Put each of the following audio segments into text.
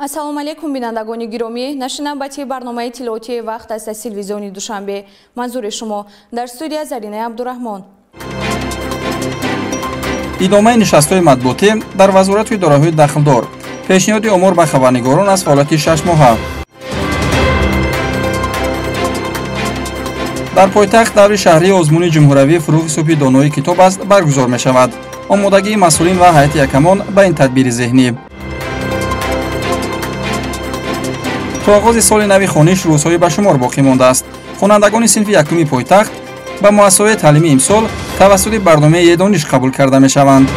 Ассалому алайкум, бинандагони гиромӣ. Нашри навбатии барномаи иттилоотии вақт аз телевизиони Душанбе. Манзури шумо дар студия Заринаи Абдураҳмон. Идомаи нишастҳои матбуотӣ дар вазорату идораҳои дахлдор. Пешниҳоди омор ба хабарнигорон аз фаъолияти шашмоҳа. Дар пойтахт даври шаҳрии озмуни ҷумҳуравии фурӯғи субҳи донои китоб аст баргузор мешавад. Омодагии масъулин ва ҳайати ҳакамон ба ин тадбири зеҳнӣ. То оғози соли нави хониш рӯзҳои ба шумор боқӣ мондааст. Хонандагони синфи якуми пойтахт ба муассисаҳои таълимии имсол тавассути барномаи Едониш қабул карда мешаванд.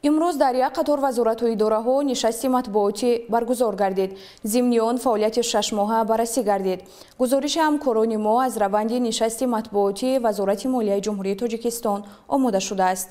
Имрӯз дар як қатор вазорату идораҳо нишасти матбуотӣ баргузор гардид. Зимни он фаъолияти шашмоҳа баррасӣ гардид. Гузориши ҳамкорони мо аз раванди нишасти матбуотии Вазорати молияи Ҷумҳурии Тоҷикистон омода шудааст.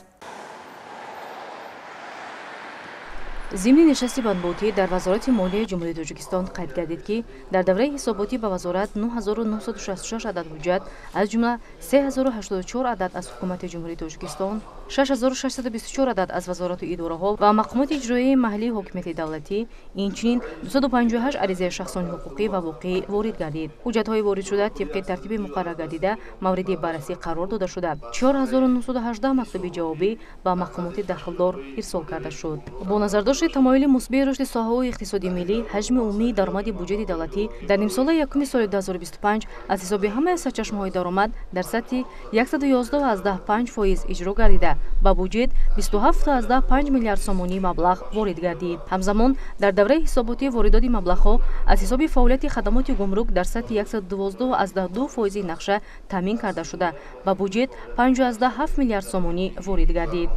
Зимни нишасти матбуотӣ дар Вазорати молияи Ҷумҳурии Тоҷикистон қайд гардид, ки дар давраи ҳисоботӣ ба вазорат 9966 адад ҳуҷҷат, аз ҷумла 3084 адад аз Ҳукумати Ҷумҳурии Тоҷикистон, 6624 адад аз вазорату идораҳо ва мақомоти иҷроияи маҳаллии ҳокимияти давлатӣ, инчунин 258 аризаи шахсони ҳуқуқӣ ва воқеӣ ворид гардид. Ҳуҷҷатҳои воридшуда тибқи тартиби муқаррар гардида мавриди баррасӣ қарор дода шуда, 4918 мактуби ҷавобӣ ба мақомоти дахлдор ирсол карда шуд. Бо назардошти тамоюли мусбии рушди соҳаҳои иқтисоди миллӣ, ҳаҷми умумии даромади буҷети давлатӣ дар нимсолаи якуми соли 2025 аз ҳисоби ҳамаи сарчашмаҳои даромад дар сатҳи 111,5% иҷро гардида, ба буҷет 27,5 миллиард сомонӣ маблағ ворид гардид. Ҳамзамон дар давраи ҳисоботӣ воридоти маблағҳо аз ҳисоби фаъолияти хадамоти гумрук дар сатҳи 112,2% нақша таъмин карда шуда, ба буҷет 5,7 миллиард сомонӣ ворид гардид.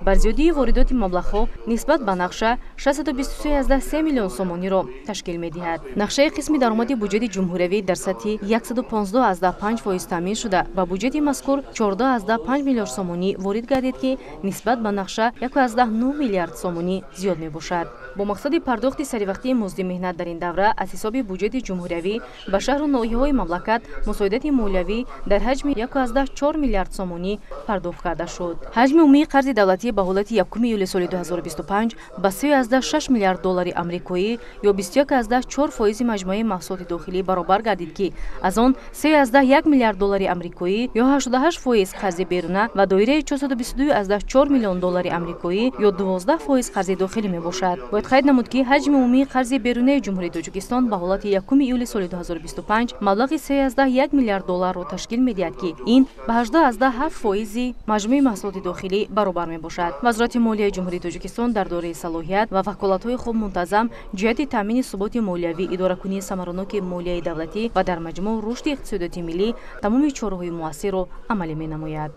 Бар зиёдии воридоти маблағҳо нисбат ба нақша 623,3 миллион сомониро ташкил медиҳад. Нақшаи қисми даромади буҷети ҷумҳуриявӣ дар сатҳи 115,5% таъмин шуда, ба буҷети мазкур 14,5 миллиард сомонӣ ворид гардид, ки нисбат ба нақша 1,9 миллиард сомонӣ зиёд мебошад. Бо мақсади пардохти саривақтии музди меҳнат дар ин давра аз ҳисоби буҷети ҷумҳуриявӣ ба шаҳру ноҳияҳои мамлакат мусоидати молиявӣ дар ҳаҷми 1,4 миллиард сомонӣ пардохт карда шуд. Ҳаҷми умумии қарзи давлатӣ ба ҳолати 1 июли соли 2025 ба 3,6 миллиард доллари амрикоӣ ё 21,4% маҷмӯаи маҳсулоти дохилӣ баробар гардид, ки аз он 3,1 миллиард доллари амрикоӣ ё 88% қарзи беруна ва доираи 422,4 миллион доллари амрикоӣ ё 12% қарзи дохилӣ мебошад. Бояд қайд намуд, ки ҳаҷми умумии қарзи берунаи Ҷумҳурии Тоҷикистон ба ҳолати 1 июли соли 2025 маблағи 3,1 миллиард долларро ташкил медиҳад, ки ин ба 18,7% маҷмӯи маҳсулоти дохилӣ баробар мебошад. Вазорати молияи Ҷумҳурии Тоҷикистон дар доираи салоҳият ва ваколатҳои хуб мунтазам ҷиҳати таъмини суботи молиявӣ, идоракунии самараноки молияи давлатӣ ва дар маҷмӯъ рушди иқтисодиёти миллӣ тамоми чораҳои муассирро амалӣ менамояд.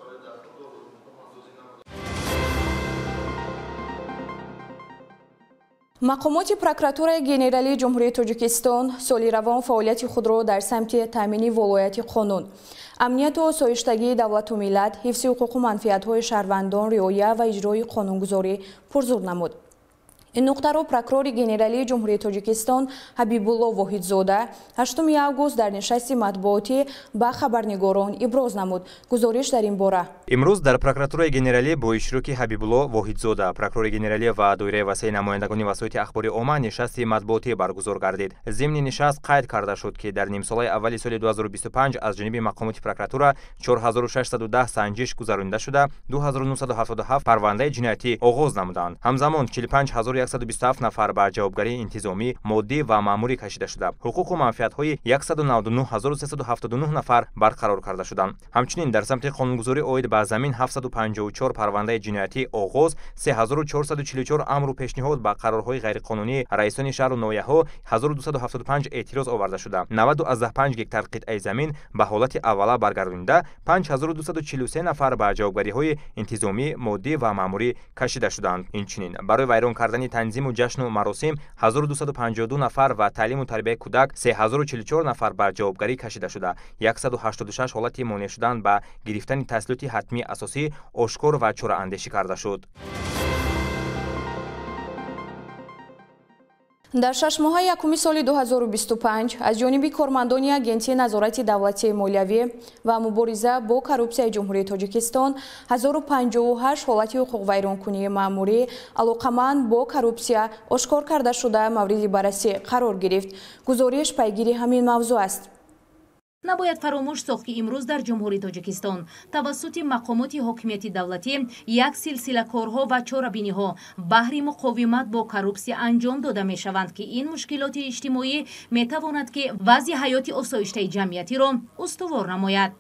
Мақомоти прокуратураи генералии Ҷумҳурии Тоҷикистон соли равон фаъолияти худро дар самти таъмини волояти қонун, амнияту осоиштагии давлату миллат, ҳифзи ҳуқуқу манфиатҳои шаҳрвандон, риоя ва иҷрои қонунгузорӣ пурзур намуд. Ин нуқтаро прокурори генералии Ҷумҳурии Тоҷикистон Ҳабибулло Воҳидзода 8 август дар нишасти матбуотӣ ба хабарнигорон иброз намуд. Гузориш дар ин бора. Имрӯз дар прокуратураи генералӣ бо иштироки Ҳабибулло Воҳидзода, прокурори генералӣ ва доираи васеи намояндагони васоити ахбори омма нишасти матбуотӣ баргузор гардид. Зимни нишаст қайд карда шуд, ки дар нимсолаи аввали соли 2025 аз ҷониби мақомоти прокуратура 4610 санҷиш гузаронида шуда, 2977 парвандаи ҷиноятӣ оғоз намуданд. Ҳамзамон 45127 нафар ба ҷавобгарии интизомӣ, моддӣ ва маъмурӣ кашида шуда, ҳуқуқу манфиатҳои 199379 нафар барқарор карда шуданд. Ҳамчунин дар самти қонунгузорӣ оид ба замин 754 парвандаи ҷиноятӣ оғоз, 3444 амру пешниҳод ба қарорҳои ғайриқонунии раисони шаҳру ноҳияҳо 1275 эътироз оварда шуда, 95 гектар қитъаи замин ба ҳолати аввала баргардонида, 5243 нафар ба ҷавобгариҳои интизомӣ, моддӣ ва маъмурӣ кашида шуданд. Инчунин барои вайрон кардани танзиму ҷашну маросим 1252 нафар ва таълиму тарбияи кӯдак 3044 нафар ба ҷавобгарӣ кашида шуда, 186 ҳолати монеъ шудан ба гирифтани таҳсилоти ҳатмии асосӣ ошкор ва чораандешӣ карда шуд. Дар 6 моҳаи якуми соли 2025 аз ҷониби кормандони Агентии назорати давлатии молиявӣ ва мубориза бо коррупсияи Ҷумҳурии Тоҷикистон 1058 ҳолати ҳуқуқвайронкунии маъмурӣ, алоқаманд бо коррупсия, ошкор карда шуда, мавриди баррасӣ қарор гирифт. Гузориш пайгири ҳамин мавзӯъ аст. Набояд фаромӯш сохт, ки имрӯз дар Ҷумҳурии Тоҷикистон тавассути мақомоти ҳокимияти давлатӣ як силсила корҳо ва чорабиниҳо баҳри муқовимат бо коррупсия анҷом дода мешаванд, ки ин мушкилоти иҷтимоӣ метавонад, ки вазъи ҳаёти осоиштаи ҷамъиятиро устувор намояд.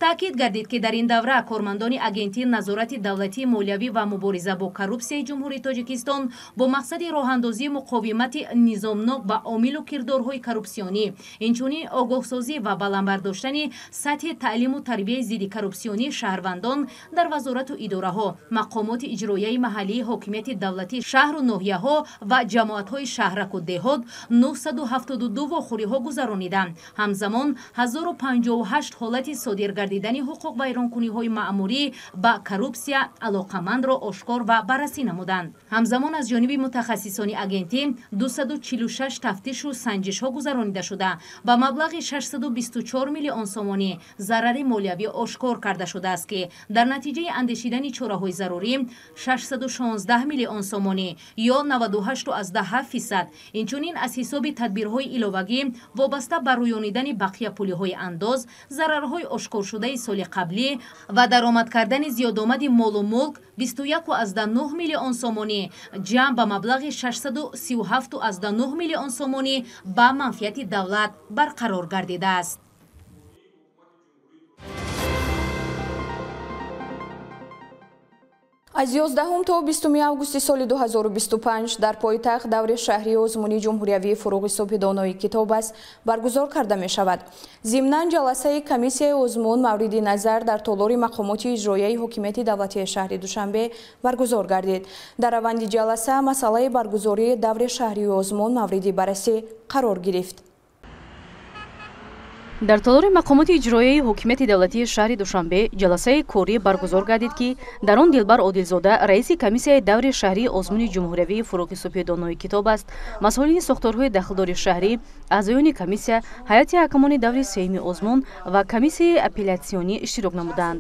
Таъкид гардид, ки дар ин давра кормандони Агентии назорати давлатии молиявӣ ва мубориза бо коррупсияи Ҷумҳурии Тоҷикистон бо мақсади роҳандозии муқовимати низомнок ба омилу кирдорҳои коррупсионӣ, инчунин огоҳсозӣ ва баланд бардоштани сатҳи таълиму тарбияи зидди коррупсионии шаҳрвандон дар вазорату идораҳо, мақомоти иҷроияи маҳаллии ҳокимияти давлатӣ, шаҳру ноҳияҳо ва ҷамоатҳои шаҳраку деҳот 972 вохӯриҳо гузарониданд. Ҳамзамон 1058 ҳолати содир гардидани ҳуқуқвайронкуниҳои маъмурӣ ба коррупсия алоқамандро ошкор ва баррасӣ намуданд. Ҳамзамон аз ҷониби мутахассисони агентӣ 246 тафтишу санҷишҳо гузаронида шуда, ба маблағи 624 миллион сомонӣ зарари молиявӣ ошкор карда шудааст, ки дар натиҷаи андешидани чораҳои зарурӣ 616 миллион сомонӣ ё 98,7%, инчунин аз ҳисоби тадбирҳои иловагӣ вобаста ба рӯёнидани бақияпулиҳои андоз, зарарҳои ошкоршудаи соли қаблӣ ва даромад кардани зиёдомади молу мулк 21,9 миллион сомонӣ, ҷамъ ба маблағи 637,9 миллион сомонӣ ба манфиати давлат барқарор гардидааст. Аз 11 то 20 августи соли 2025 дар пойтахт даври шаҳрии озмуни ҷумҳуриявии «Фуруғи субҳи донои китоб аст» баргузор карда мешавад. Зимнан ҷаласаи комиссияи озмун мавриди назар дар толори мақомоти иҷроияи ҳокимияти давлатии шаҳри Душанбе баргузор гардид. Дар раванди ҷаласа масъалаи баргузории даври шаҳрии озмун мавриди баррасӣ қарор гирифт. Дар толори мақомоти иҷроияи ҳокимияти давлатии шаҳри Душанбе ҷаласаи корӣ баргузор гардид, ки дар он Дилбар Одилзода, раиси комиссияи даври шаҳрии озмуни ҷумҳуриявии «Фуруғи субҳи донои китоб аст», масъулини сохторҳои дахлдори шаҳрӣ, аъзоёни комиссия, ҳайати ҳакамони даври сеюми озмун ва комиссияи апеллятсионӣ иштирок намуданд.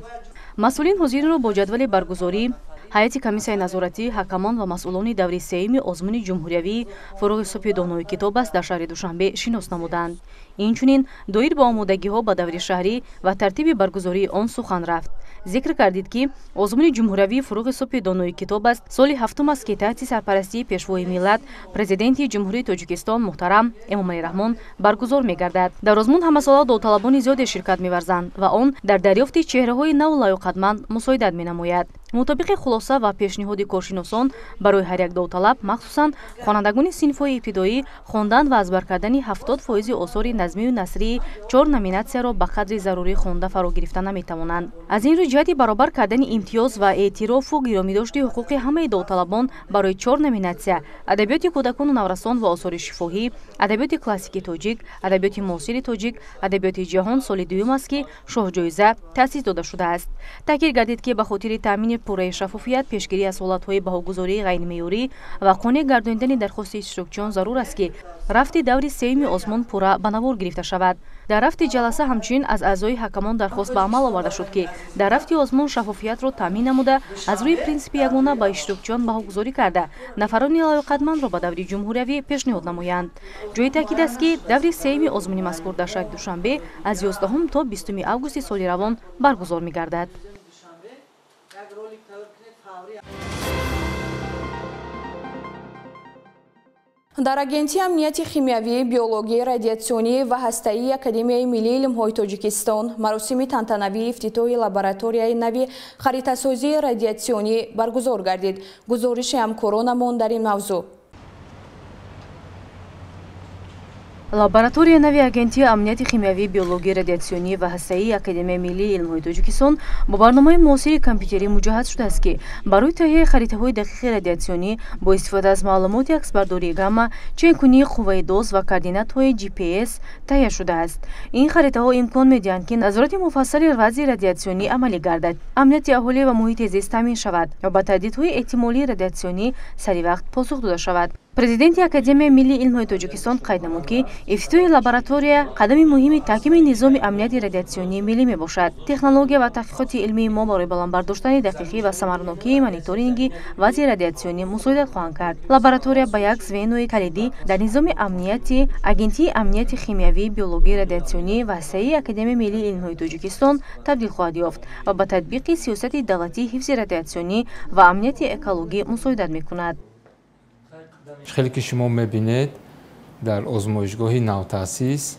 Масъулин ҳозиринро бо ҷадвали баргузорӣ, ҳайати комиссияи назоратӣ, ҳакамон ва масъулони даври сеюми озмуни ҷумҳуриявии «Фуруғи субҳи донои китоб аст» дар шаҳри Душанбе шинос намуданд. Инчунин доир ба омодагиҳо ба даври шаҳрӣ ва тартиби баргузории он сухан рафт. Зикр кардид, ки озмуни ҷумҳуриявии «Фуруғи субҳи донои китоб аст» соли ҳафтум аст, ки таҳти сарпарастии Пешвои миллат, Президенти Ҷумҳурии Тоҷикистон муҳтарам Эмомалӣ Раҳмон баргузор мегардад. Дар озмун ҳамасола довталабони зиёде ширкат меварзанд ва он дар дарёфти чеҳраҳои наву лаёқатманд мусоидат менамояд. Мутобиқи хулоса ва пешниҳоди коршиносон, барои ҳар як довталаб, махсусан хонандагони синфҳои ибтидоӣ, хондан ва аз бар кардани 70% осори назмию насрии чор номинатсияро ба қадри зарурӣ хонда фаро гирифта наметавонанд. Аз ин рӯ, ҷиҳати баробар кардани имтиёз ва эътирофу гиромидошти ҳуқуқи ҳамаи довталабон барои чор номинатсия: адабиёти кӯдакону наврасон ва осори шифоҳӣ, адабиёти классики тоҷик, адабиёти муосири тоҷик, адабиёти ҷаҳон, соли дуюм аст, ки шоҳҷоиза таъсис дода шудааст. Таъкид гардид, ки ба хотири таъмини пурраи шаффофият, пешгирӣ аз ҳолатҳои баҳогузории ғайримеъёрӣ ва қонеъ гардонидани дархости иштирокчиён зарур аст, ки рафти даври сеюми озмун пурра ба навор гирифта шавад. Дар рафти ҷаласа ҳамчунин аз аъзои ҳакамон дархост ба амал оварда шуд, ки дар рафти озмун шаффофиятро таъмин намуда, аз рӯи принсипи ягона ба иштирокчиён баҳогузорӣ карда, нафарони лаёқатмандро ба даври ҷумҳуриявӣ пешниҳод намоянд. Ҷои таъкид аст, ки даври сеюми озмуни мазкур дар шаҳри Душанбе аз 11 то 20 августи соли равон баргузор мегардад. Дар Агентии амнияти химиявӣ, биологӣ, радиатсионӣ ва ҳастаии Академияи миллии илмҳои Тоҷикистон маросими тантанавии ифтитоҳи лабораторияи нави харитасозии радиатсионӣ баргузор гардид. Гузориши ҳамкоронамон дар ин мавзӯъ. Лабораторияи нави Агентии амнияти химиявӣ, биологӣ, радиатсионӣ ва ҳастаии Академияи миллии илмҳои Тоҷикистон бо барномаи муосири компютерӣ муҷаҳҳаз шудааст, ки барои таҳияи харитаҳои дақиқи радиатсионӣ бо истифода аз маълумоти аксбардории гамма, ченкунии қувваи доз ва координатҳои GPS таҳия шудааст. Ин харитаҳо имкон медиҳанд, ки назорати муфассали вазъи радиатсионӣ амалӣ гардад, амнияти аҳолӣ ва муҳити зист таъмин шавад ва ба таҳдидҳои эҳтимолии радиатсионӣ саривақт посух дода шавад. Президенти Академияи миллии илмҳои Тоҷикистон қайд намуд, ки ифтитоҳи лаборатория қадами муҳими таҳкими низоми амнияти радиатсионии миллӣ мебошад. Технология ва таҳқиқоти илмии мо барои баланд бардоштани дақиқӣ ва самаранокии мониторинги вазъи радиатсионӣ мусоидат хоҳанд кард. Лаборатория ба як звенои калидӣ дар низоми амнияти Агентии амнияти химиявӣ, биологӣ, радиатсионӣ ва ҳастаии Академияи миллии илмҳои Тоҷикистон табдил хоҳад ёфт ва ба татбиқи сиёсати давлатии ҳифзи радиатсионӣ ва амнияти экологӣ мусоидат мекунад. Хеле ки шумо мебинед, дар озмоишгоҳи навтаъсис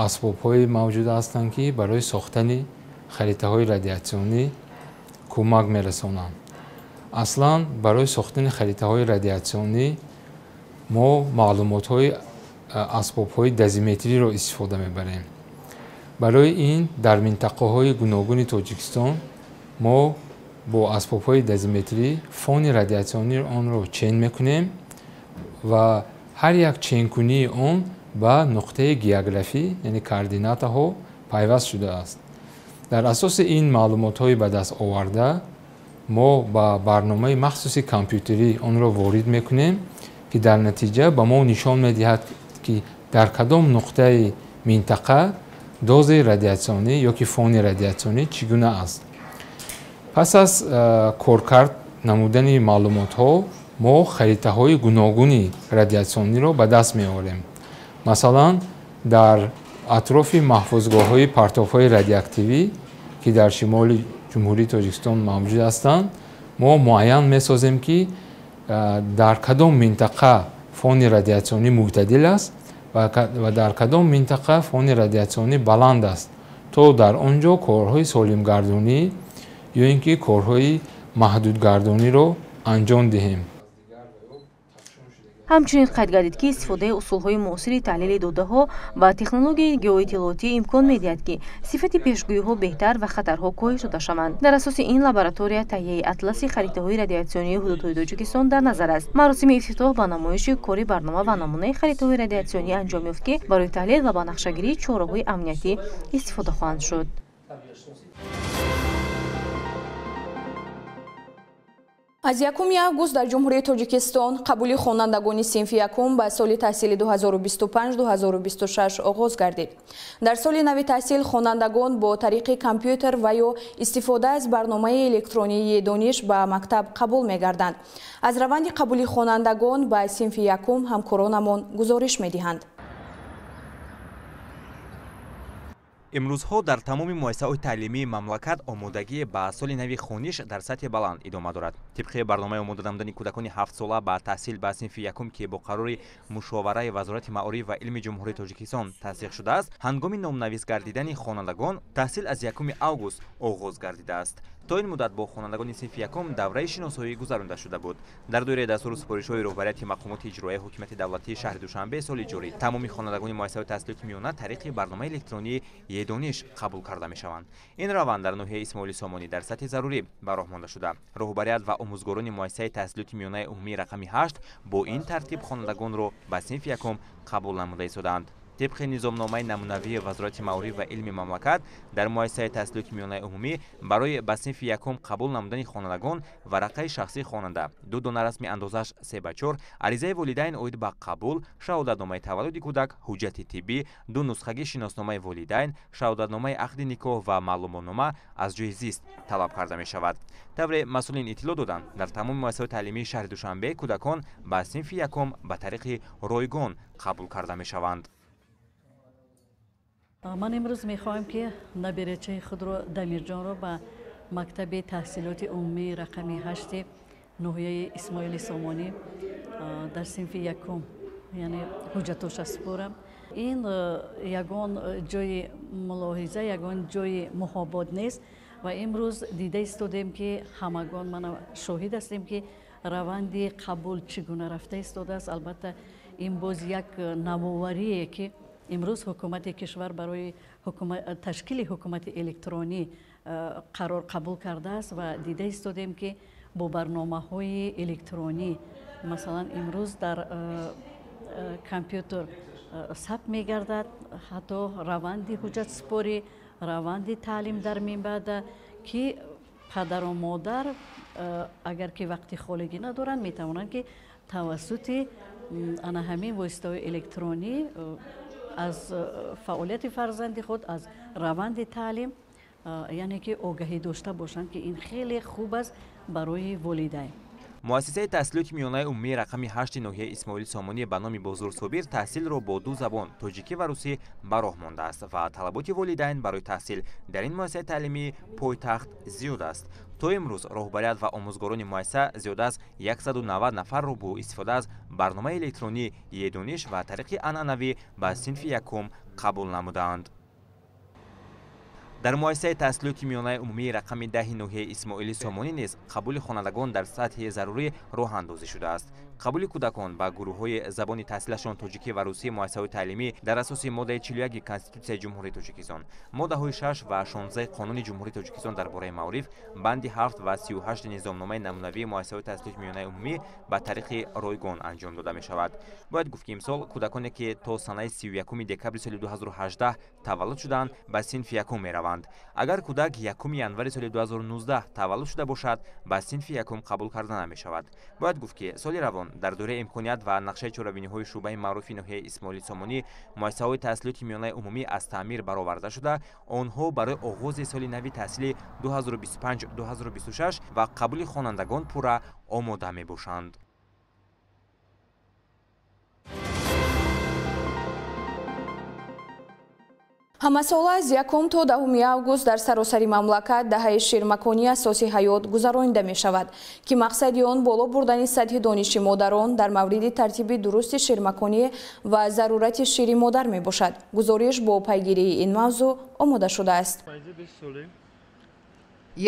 асбобҳое мавҷуд ҳастанд, ки барои сохтани харитаҳои радиатсионӣ кӯмак мерасонанд. Аслан барои сохтани харитаҳои радиатсионӣ мо маълумотҳои асбобҳои дозиметриро истифода мебарем. Барои ин дар минтақаҳои гуногуни Тоҷикистон мо бо асбобҳои дозиметрӣ фони радиатсионии онро чен мекунем ва ҳар як ченкунии он ба нуқтаи географӣ, яъне координатаҳо пайваст шудааст. Дар асоси ин маълумотҳои ба даст оварда мо ба барномаи махсуси компютерӣ онро ворид мекунем, ки дар натиҷа ба мо нишон медиҳад, ки дар кадом нуқтаи минтақа дозаи радиатсионӣ ё ки фони радиатсионӣ чӣ гуна аст. Пас аз коркард намудани маълумотҳо мо харитаҳои гуногуни радиатсиониро ба даст меорем. Масалан, дар атрофи маҳфузгоҳҳои партовҳои радиоактивӣ, ки дар шимоли Ҷумҳурии Тоҷикистон мавҷуд ҳастанд, мо муайян месозем, ки дар кадом минтақа фони радиатсионӣ мӯътадил аст ва дар кадом минтақа фони радиатсионӣ баланд аст, то дар он ҷо корҳои солимгардонӣ ё ин ки корҳои маҳдудгардониро анҷом диҳем. Ҳамчунин қайд гардид, ки истифодаи усулҳои муосири таҳлили додаҳо ва технологияи геоиттилоотӣ имкон медиҳад, ки сифати пешгӯиҳо беҳтар ва хатарҳо коҳиш дода шаванд. Дар асоси ин лаборатория таҳияи атласи харитаҳои радиатсионии ҳудудҳои Тоҷикистон дар назар аст. Маросими ифтитоҳ ба намоиши кори барнома ва намунаи харитаҳои радиатсионӣ анҷом ёфт, ки барои таҳлил ва ба нақшагирии чораҳои амниятӣ истифода хоҳанд шуд. Аз 1 август дар Ҷумҳурии Тоҷикистон қабули хонандагони синфи якум ба соли таҳсили 2025-2026 оғоз гардид. Дар соли нави таҳсил хонандагон бо тариқи компютер ва ё истифода аз барномаи электронии Дониш ба мактаб қабул мегарданд. Аз раванди қабули хонандагон ба синфи якум ҳамкоронамон гузориш медиҳанд. Имрӯзҳо дар тамоми муассисаҳои таълимии мамлакат омодагӣ ба соли нави хониш дар сатҳи баланд идома дорад. Тибқи барномаи омода намудани кӯдакони ҳафтсола ба таҳсил ба синфи якум, ки бо қарори мушовараи Вазорати маориф ва илми Ҷумҳурии Тоҷикистон тасдиқ шудааст, ҳангоми номнавис гардидани хонандагон таҳсил аз 1 август оғоз гардидааст. То ин муддат бо хонандагони синфи якум давраи шиносоӣ гузаронда шуда буд. Дар доираи дастуру супоришҳои роҳбарияти мақомоти иҷроияи ҳокимияти давлатии шаҳри Душанбе соли ҷорӣ тамоми хонандагони муассисаҳои таҳсилоти миёна тариқи барномаи электронии Е-Дониш қабул карда мешаванд. Ин раванд дар ноҳияи Исмоили Сомонӣ дар сатҳи зарурӣ ба роҳ монда шуда. Роҳбарият ва омӯзгорони муассисаи таҳсилоти миёнаи умумии рақами 8 бо ин тартиб хонандагонро ба синфи якум қабул намуда истодаанд. Тибқи низомномаи намунавии Вазорати маориф ва илми мамлакат дар муассисаи таҳсилоти миёнаи умумӣ барои ба синфи якум қабул намудани хонандагон варақаи шахсии хонанда, 2 дона расми андозааш 3 ба 4, аризаи волидайн оид ба қабул, шаҳодатномаи таваллуди кӯдак, ҳуҷҷати тиббӣ, 2 нусхаги шиносномаи волидайн, шаҳодатномаи ақди никоҳ ва маълумотнома аз ҷойи зист талаб карда мешавад. Тавре масъулин иттилоъ доданд, дар тамоми муассисаҳои таълимии шаҳри Душанбе кӯдакон ба синфи якум ба тариқи ройгон қабул карда мешаванд. Ман имрӯз мехоҳам, ки наберачаи худро, Дамирҷонро, ба мактаби таҳсилоти умумии рақами 8-и ноҳияи Исмоили Сомонӣ дар синфи якум, яъне ҳуҷҷатоша супорам. Ин ягон ҷои мулоҳиза, ягон ҷои муҳобот нест ва имрӯз дида истодем, ки ҳамагон мана шоҳид ҳастем, ки раванди қабул чӣ гуна рафта истодааст. Албатта, ин боз як навоварие, ки имрӯз ҳукумати кишвар барои ташкили ҳукумати электронӣ қарор қабул кардааст ва дида истодем, ки бо барномаҳои электронӣ, масалан, имрӯз дар компютер сабт мегардад, ҳатто раванди ҳуҷҷатсупорӣ, раванди таълим дар минбаъда, ки падару модар, агар ки вақти холигӣ надоранд, метавонанд, ки Тавассути ана ҳамин воситаҳои электронӣ аз фаъолияти фарзанди худ, аз раванди таълим, яъне ки огаҳӣ дошта бошанд, ки ин хеле хуб аст барои волидайн. Муассисаи таҳсилоти миёнаи умумии рақами 8 ноҳияи Исмоили Сомонӣ ба номи Бозурсобир таҳсилро бо ду забон тоҷикӣ ва русӣ ба роҳ мондааст ва талаботи волидайн барои таҳсил дар ин муассисаи таълимии пойтахт зиёд аст. То имрӯз роҳбарият ва омӯзгорони муассиса зиёда аз 190 нафарро бо истифода аз барномаи электронӣ Е-дониш ва тариқи анъанавӣ ба синфи якум қабул намудаанд. Дар муассисаи таҳсилоти миёнаи умумии рақами 10 ноҳияи Исмоили Сомонӣ низ қабули хонандагон дар сатҳи зарурӣ роҳандозӣ шудааст. Қабули кӯдакон ба гурӯҳҳои забони таҳсилашон тоҷикӣ ва русӣ муассисаҳои таълимӣ дар асоси моддаи 41 Конститутсияи Ҷумҳурии Тоҷикистон, моддаҳои 6 ва 16 Қонуни Ҷумҳурии Тоҷикистон дар бораи маориф, банди 7 ва 38 Низомномаи намунавии муассисаҳои таҳсилоти миёнаи умумӣ ба тариқи ройгон анҷом дода мешавад. Бояд гуфт, ки имсол кӯдаконе, ки то санаи 31 декабри соли 2018 таваллуд шудаанд, ба синфи якум мераванд. Агар кӯдак 1 январи соли 2019 таваллуд шуда бошад, ба синфи якум қабул карда намешавад. Бояд гуфт, ки соли равон дар доираи имконият ва нақшаи чорабиниҳои шӯъбаи маъруфи ноҳияи Исмоили Сомонӣ муассисаҳои таҳсилоти миёнаи умумӣ аз таъмир бароварда шуда, онҳо барои оғози соли нави таҳсили 2025-2026 ва қабули хонандагон пурра омода мебошанд. Ҳамасола аз 1 то 10 август дар саросари мамлакат даҳаи ширмаконӣ асоси ҳаёт гузаронида мешавад, ки мақсади он боло бурдани сатҳи дониши модарон дар мавриди тартиби дурусти ширмаконӣ ва зарурати шири модар мебошад. Гузориш бо пайгирии ин мавзӯъ омода шудааст.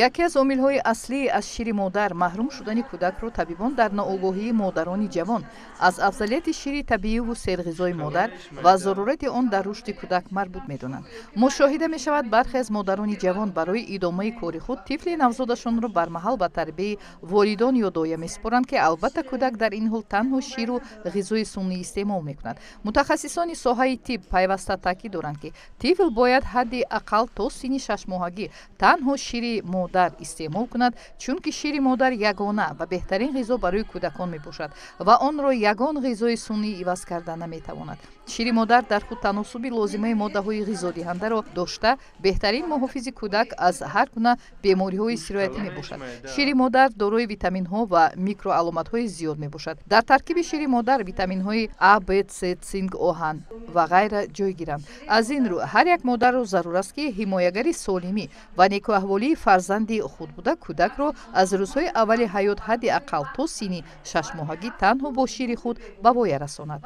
Яке аз омилҳои аслии аз шири модар маҳрум шудани кӯдакро табибон дар ноогоҳии модарони ҷавон аз афзалияти шири табииву серғизои модар ва зарурати он дар рушди кӯдак марбут медонанд. Мушоҳида мешавад, бархе аз модарони ҷавон барои идомаи кори худ тифли навзодашонро бармаҳал ба тарбияи волидон ё доя месупоранд, ки албатта кӯдак дар ин ҳол танҳо ширу ғизои сунъӣ истеъмол мекунад. Мутахассисони соҳаи тиб пайваста таъкид доранд, ки тифл бояд ҳадди ақал то синни шашмоҳагӣ танҳо шири модар истеъмол кунад, чунки шири модар ягона ва беҳтарин ғизо барои кӯдакон мебошад ва онро ягон ғизои сунъӣ иваз карда наметавонад. Шири модар дар худ таносуби лозимаи моддаҳои ғизодиҳандаро дошта, беҳтарин муҳофизи кӯдак аз ҳар гуна бемориҳои сироятӣ мебошад. Шири модар дорои витаминҳо ва микроаломатҳои зиёд мебошад. Дар таркиби шири модар витаминҳои А, Б, С, цинк, оҳан ва ғайра ҷой гиранд. Аз ин рӯ ҳар як модарро зарур аст, ки ҳимоягари солимӣ ва некуаҳволии фарзанди худ буда, кӯдакро аз рӯзҳои аввали ҳаёт ҳадди ақал то синни шашмоҳагӣ танҳо бо шири худ ба воя расонад.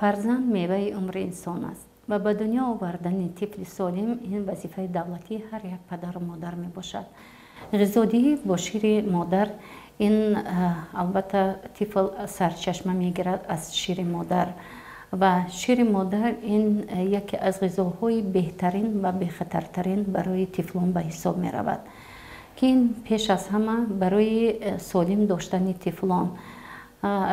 Фарзанд меваи умри инсон аст ва ба дунё овардани тифли солим ин вазифаи давлатии ҳар як падару модар мебошад. Ғизодиҳӣ бо шири модар ин албатта тифл сарчашма мегирад аз шири модар ва шири модар ин яке аз ғизоҳои беҳтарин ва бехатартарин барои тифлон ба ҳисоб меравад, ки ин пеш аз ҳама барои солим доштани тифлон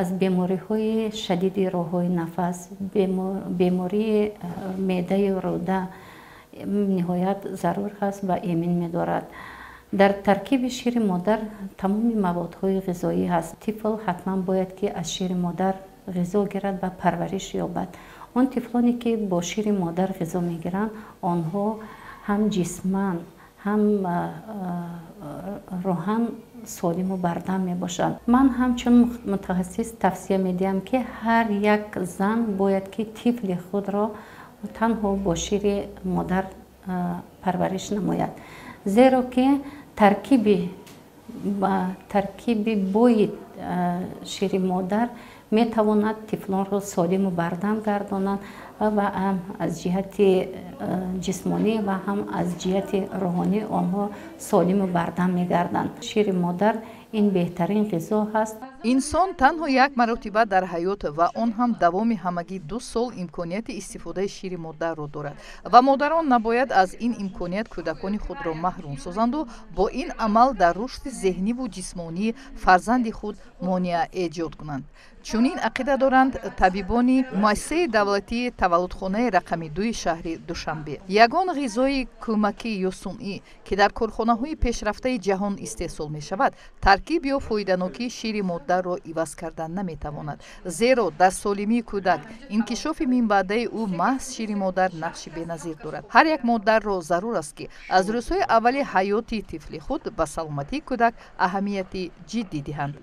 аз бемориҳои шадиди роҳҳои нафас, бемории меъдаю рӯда ниҳоят зарур ҳаст ва эмин медорад. Дар таркиби шири модар тамоми маводҳои ғизоӣ ҳаст. Тифл ҳатман бояд ки аз шири модар ғизо гирад ва парвариш ёбад. Он тифлоне ки бо шири модар ғизо мегиранд, онҳо ҳам ҷисман ҳам рӯҳан солиму бардам мебошанд. Ман ҳамчун мутахассис тавсия медиҳам, ки ҳар як зан бояд ки тифли худро танҳо бо шири модар парвариш намояд, зеро ки таркиби бои шири модар метавонад тифлонро солиму бардам гардонад ва ҳам аз ҷиҳати ҷисмонӣ ва ҳам аз ҷиҳати рӯҳонӣ онҳо солиму бардам мегарданд. Шири модар ин беҳтарин ғизо ҳаст. Инсон танҳо як маротиба дар ҳаёт ва он ҳам давоми ҳамагӣ 2 сол имконияти истифодаи шири модарро дорад ва модарон набояд аз ин имконият кӯдакони худро маҳрум созанду бо ин амал дар рушди зеҳниву ҷисмонии фарзанди худ монеа эҷод кунанд. Чунин ақида доранд табибони муассисаи давлатии таваллудхонаи рақами 2 шаҳри Душанбе. Ягон ғизои кӯмакӣ ё сунъӣ, ки дар корхонаҳои пешрафтаи ҷаҳон истеҳсол мешавад, таркиб ё фоиданокии шири модарро иваз кардан наметавонад. Зеро дар солимии кӯдак инкишофи минбаъдаи ӯ маҳз шири модар нақши беназир дорад. Ҳар як модарро зарур аст, ки аз рӯзҳои аввали ҳаёти тифли худ ба саломатии кӯдак аҳамияти ҷиддӣ диҳанд.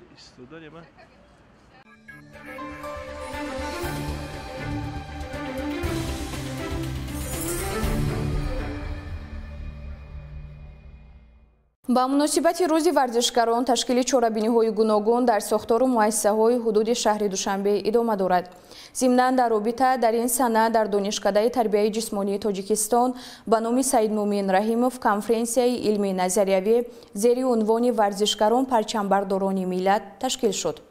Ба муносибати рӯзи варзишгарон ташкили чорабиниҳои гуногун дар сохтору муассисаҳои ҳудуди шаҳри Душанбе идома дорад. Зимнан дар робита дар ин сана дар Донишкадаи тарбияи ҷисмонии Тоҷикистон ба номи Саидмӯмин Раҳимов конференсияи илмии назариявӣ зери унвони «Варзишгарон парчамбардорони миллат» ташкил шуд.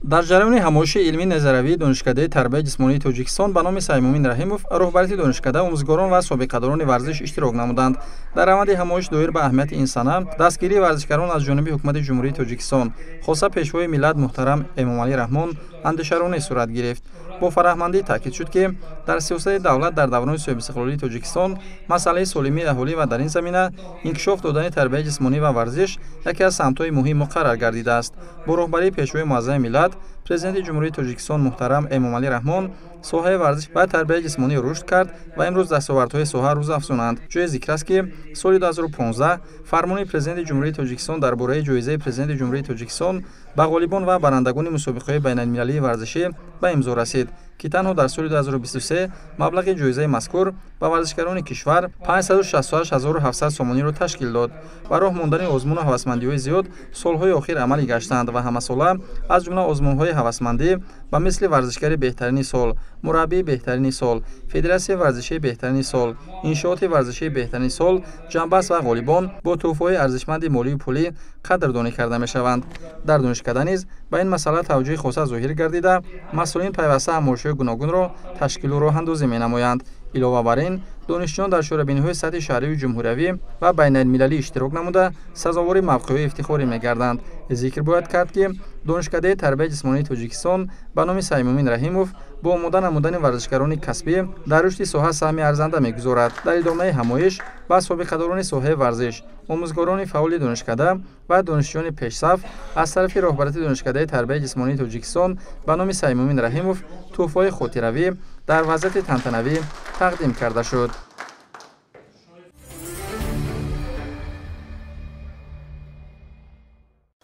Дар ҷараёни ҳамоиши илмии назариявии Донишкадаи тарбияи ҷисмонии Тоҷикистон ба номи Саидмӯмин Раҳимов роҳбарияти донишкада, омӯзгорон ва собиқадорони варзиш иштирок намуданд. Дар раванди ҳамоиш доир ба аҳамияти ин сана, дастгирии варзишгарон аз ҷониби ҳукумати Ҷумҳурии Тоҷикистон, хоса пешвои миллат муҳтарам Эмомалӣ Раҳмон андешаронӣ сурат гирифт. Бо фараҳмандӣ таъкид шуд, ки дар сиёсати давлат дар даврони соҳибистиқлолии Тоҷикистон масъалаи солимии аҳолӣ ва дар ин замина инкишоф додани тарбияи ҷисмонӣ ва варзиш яке аз самтҳои муҳим муқаррар гардидааст. Бо роҳбарии пешвои муаззами миллат, президенти Ҷумҳурии Тоҷикистон муҳтарам Эмомалӣ Раҳмон соҳаи варзиш ва тарбияи ҷисмонӣ рушд кард ва имрӯз дастовардҳои соҳа рӯзафзунанд. Ҷои зикр аст, ки соли 2015 фармони президенти Ҷумҳурии Тоҷикистон дар бораи ҷоизаи президенти Ҷумҳурии Тоҷикистон ба ғолибон ва барандагони мусобиқаҳои байналмилалии варзишӣ ба имзо расид, ки танҳо дар соли 2023 маблағи ҷоизаи мазкур ба варзишгарони кишвар 568 700 сомониро ташкил дод. Ба роҳ мондани озмуну ҳавасмандиҳои зиёд солҳои охир амалӣ гаштанд ва ҳамасола аз ҷумла озмунҳои ҳавасмандӣ ба мисли варзишгари беҳтарини сол, мураббии беҳтарини сол, федератсияи варзишии беҳтарини сол, иншооти варзишии беҳтарини сол ҷамъбаст ва ғолибон бо тӯҳфаҳои арзишманди молию пулӣ қадрдонӣ карда мешаванд. Дар донишкада низ ба ин масъала таваҷҷӯҳи хоса зоҳир гардида, масъулин пайваста ҳамоишҳои гуногунро ташкилу роҳандозӣ менамоянд. Илова бар ин, донишҷӯён дар чорабиниҳои сатҳи шаҳриву ҷумҳуриявӣ ва байналмилалӣ иштирок намуда, сазовори мавқеъҳои ифтихорӣ мегарданд. Зикр бояд кард, ки Донишкадаи тарбияи ҷисмонии Тоҷикистон ба номи Саидмӯмин Раҳимов бо омода намудани варзишгарони касбӣ дар рушди соҳа саҳми арзанда мегузорад. Дар идомаи ҳамоиш ба собиқадорони соҳаи варзиш, омӯзгорони фаъоли донишкада ва донишҷӯёни пешсаф аз тарафи роҳбарияти Донишкадаи тарбияи ҷисмонии Тоҷикистон ба номи Саидмӯмин Раҳимов тӯҳфаҳои хотиравӣ дар вазъияти тантанавӣ тақдим карда шуд.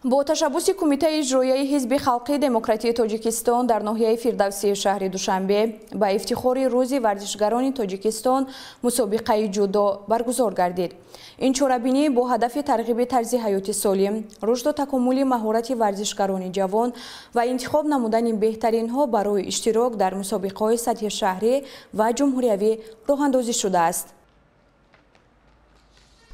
Бо ташаббуси Кумитаи иҷроияи Ҳизби халқии демократии Тоҷикистон дар ноҳияи Фирдавсии шаҳри Душанбе ба ифтихори рӯзи варзишгарони Тоҷикистон мусобиқаи ҷудо баргузор гардид. Ин чорабинӣ бо ҳадафи тарғиби тарзи ҳаёти солим, рушду такомули маҳорати варзишгарони ҷавон ва интихоб намудани беҳтаринҳо барои иштирок дар мусобиқаҳои сатҳи шаҳрӣ ва ҷумҳуриявӣ роҳандозӣ шудааст.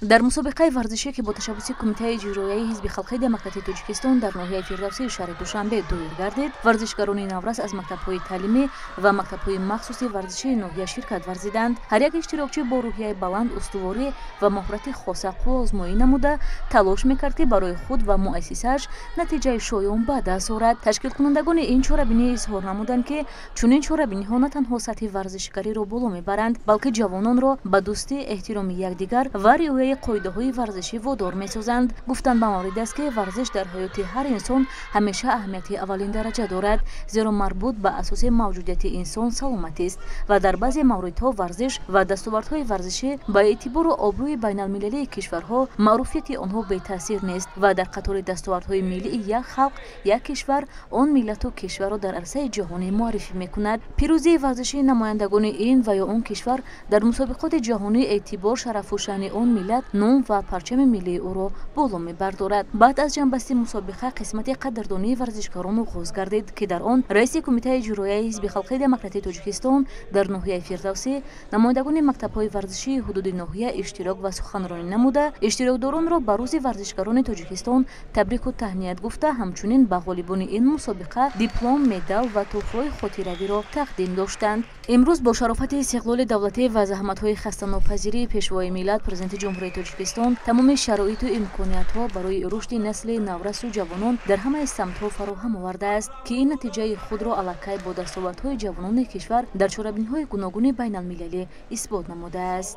Дар мусобиқаи варзишӣ, ки бо ташаббуси Кумитаи иҷроияи Ҳизби халқии демократии Тоҷикистон дар ноҳияи Фирдавсии шаҳри Душанбе доир гардид, варзишгарони наврас аз мактабҳои таълимӣ ва мактабҳои махсуси варзишии ноҳия ширкат варзиданд. Ҳар як иштирокчӣ бо рӯҳияи баланд, устуворӣ ва маҳорати хоса қувва-озмоӣ намуда, талош мекард, ки барои худ ва муассисааш натиҷаи шоён ба даст орад. Ташкилкунандагони ин чорабинӣ изҳор намуданд, ки чунин чорабиниҳо на танҳо сатҳи варзишгариро боло мебаранд, балки ҷавононро ба дӯстӣ, эҳтироми якдигар ва риояи қоидаҳои варзишӣ водор месозанд. Гуфтан ба маврид аст, ки варзиш дар ҳаёти ҳар инсон ҳамеша аҳамияти аввалин дараҷа дорад, зеро марбут ба асоси мавҷудияти инсон саломатист ва дар баъзе мавридҳо варзиш ва дастовардҳои варзишӣ ба эътибору обрӯи байналмилалии кишварҳо, маъруфияти онҳо бетаъсир нест ва дар қатори дастовардҳои миллии як халқ, як кишвар он миллату кишварро дар арсаи ҷаҳонӣ муаррифӣ мекунад. Пирӯзии варзишии намояндагони ин ва ё он кишвар дар мусобиқоти ҷаҳонӣ эътибор, шарафу шаъни он миллат, ном ва парчами миллии ӯро боло мебардорад. Баъд аз ҷамъбасти мусобиқа қисмати қадрдонии варзишгарон оғоз гардид, ки дар он раиси Кумитаи иҷроияи Ҳизби халқии демократии Тоҷикистон дар ноҳияи Фирдавсӣ, намояндагони мактабҳои варзишии ҳудуди ноҳия иштирок ва суханронӣ намуда, иштирокдоронро ба рӯзи варзишгарони Тоҷикистон табрику таҳният гуфта, ҳамчунин ба ғолибони ин мусобиқа диплом, медал ва тӯҳфаҳои хотиравиро тақдим доштанд. Имрӯз бо шарофати истиқлоли давлатӣ ва заҳматҳои хастанопазирии пешвои миллат, президенти Ҷумҳурии Ҷумҳурии Тоҷикистон тамоми шароиту имкониятҳо барои рушди насли наврасу ҷавонон дар ҳамаи самтҳо фароҳам овардааст, ки ин натиҷаи худро аллакай бо дастовардҳои ҷавонони кишвар дар чорабиниҳои гуногуни байналмилалӣ исбот намудааст.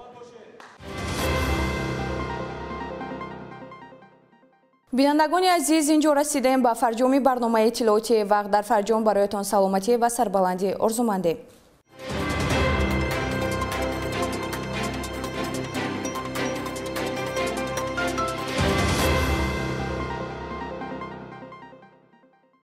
Бинандагони азиз, инҷо расидем ба фарҷоми барномаи иттилоотии вақт. Дар фарҷом бароятон саломатӣ ва сарбаландӣ орзумандем.